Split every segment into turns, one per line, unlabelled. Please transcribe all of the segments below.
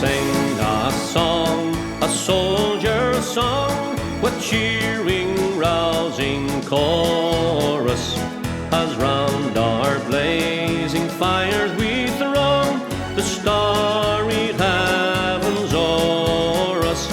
sing a song, a soldier's song, with cheering, rousing chorus, as round our blazing fires we throng the starry heavens o'er us,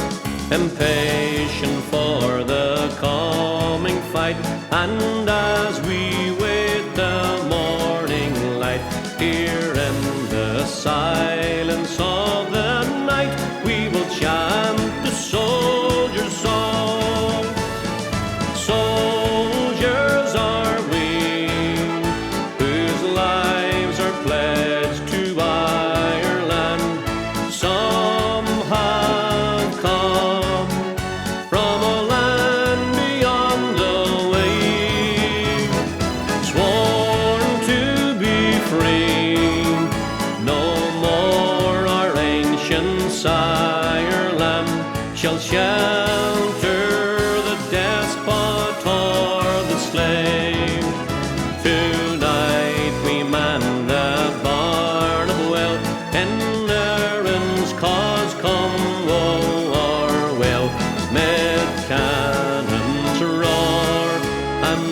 impatient for the coming fight, and as we wait the morning light, here in the silence of the night, we will chant the soldier's song. Soldiers are we, whose lives are pledged to Ireland. Some have come from a land beyond the wave, sworn to be free. No more our ancient sireland shall shelter the despot or the slave. Tonight we man the Barnab well, in Erin's cause come woe or well, mid cannons roar and